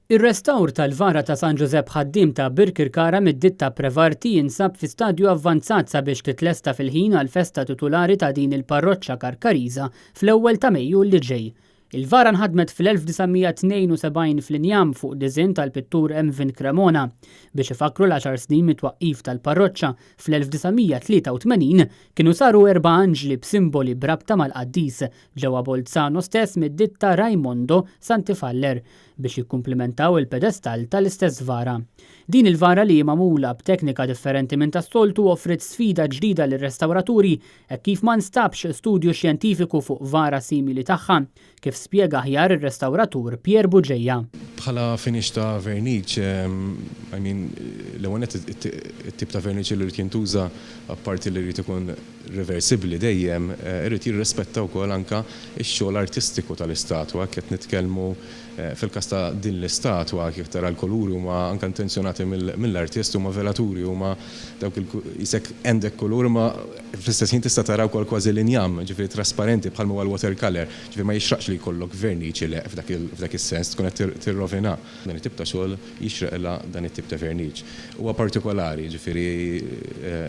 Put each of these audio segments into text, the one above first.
Ir-restawr tal-vara ta' San Ġużepp Ħaddiem ta' Birkirkara mid-ditta Prevarti jinsab fi stadju avvanzat sabiex titlesta fil-ħin għall-festa titulari ta' din il-parroċċa Karkariża fl-ewwel ta' Mejju li ġej. Il-vara nħadmet fl-1972 fl-injam fuq diżinn tal-pittur Emvin Cremona. Biex ifakkru l-għaxar snin mit-twaqqif tal-parroċċa fl-1983, kienu saru erba' anġli b'simboli b'rabta mal-qaddis ġewwa Bolzano stess mid-ditta Raimondo Santifaller biex jikkumplimentaw il-pedestall tal-istess vara. Din il-vara li hi magħmula b'teknika differenti minn tas-soltu offriet sfida ġdida lir-restawraturi hekk kif ma nstabx studju xjentifiku fuq vara simili tagħha, kif spjega aħjar ir-restawratur Pierre Bugeja. Bħala finish ta' verniċ, I mean, l-ewwel nett it-tip ta' verniċ li jrid jintuża apparti li jrid ikun reversibbli dejjem, irid jirrispetta wkoll anke x-xogħol artistiku tal-istatwa, hekk qed nitkellmu Fil-każ ta' din l-istatwa, kif tara l-kuluri huma anke intenzjonati mill-artist, huma velaturi, huma dawk il qisek għandek kulur imma fl-istess ħin tista' tara wkoll kważi l-injam, ġifieri trasparenti bħalma huwa l-watercolour, ġifieri ma jixraqx li jkollok verniċ ileqq f'dak is-sens, tkun qed tirrovina. Dan it-tip ta' xogħol jixraqilha dan it-tip ta' verniċ. Huwa partikolari, ġifieri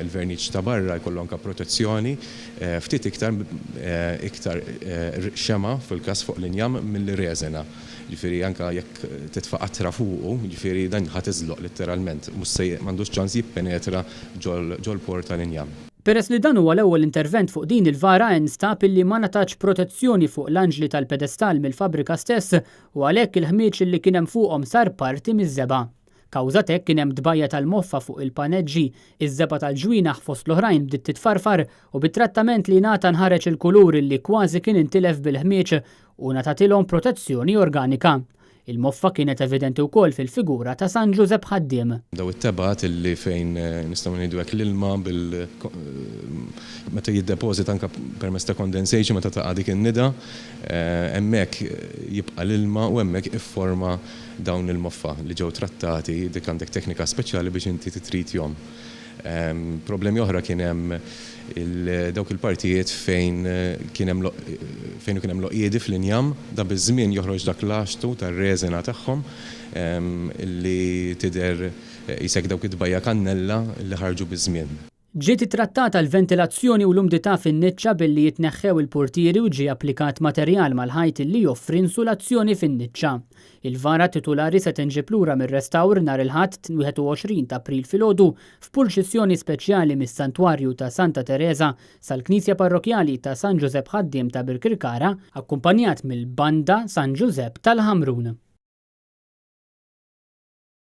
l-verniċ ta' barra jkollu anke protezzjoni ftit iktar iktar xemgħa fil-każ fuq l-injam milli reżina. Ġifieri anke jekk titfa' qatra fuqu, ġifieri dan ħa tiżloq litteralment, mhux se m'għandux ċans jippenetra ġol-por tal-injam. Peress li dan huwa l-ewwel intervent fuq din il-vara instab illi ma ngħatatx protezzjoni fuq l-anġli tal-pedestall mill-fabbrika stess u għalhekk il-ħmieġ illi kien hemm fuqhom sar parti miż-żebgħa. Kawża t'hekk kien hemm tbajja' tal-moffa fuq il-paneġġi, iż-żebgħa tal-ġwienaħ fost l-oħrajn bdiet titfarfar u bit-trattament li ngħata nħareġ il-kulur illi kważi kien intilef bil-ħmieġ u ngħatatilhom protezzjoni organika. Il-moffa kienet evidenti wkoll fil-figura ta' San Ġużepp Ħaddiem. Daw it-tebgħat illi fejn nistgħu ngħidu hekk l-ilma bil meta jiddepożita anke permezz ta' condensation meta taqa' dik in-nida, hemmhekk jibqa' l-ilma u hemmhekk ifforma dawn il-moffa li ġew trattati, dik għandek teknika speċjali biex inti titritjhom. Problemi oħra kien hemm dawk il-partijiet fejn kien hemm fejn kien hemm loqiedi fl-injam, da biż-żmien joħroġ dak l-għaxtu tar-reżina tagħhom li tidher qisek dawk it-tbajja' kannella li ħarġu biż-żmien. Ġiet ittrattata l-ventilazzjoni u l-umdità fin-niċċa billi jitneħħew il-purtieri u ġie applikat materjal mal-ħajt li joffri insulazzjoni fin-niċċa. Il-vara titulari se tinġieb lura mir-restawr nhar il-Ħadd 21 ta' April filgħodu f'purċissjoni speċjali mis-Santwarju ta' Santa Tereża sal-Knisja Parrokkjali ta' San Ġużepp Ħaddiem ta' Birkirkara akkumpanjat mill-Banda San Ġużepp tal-Ħamrun.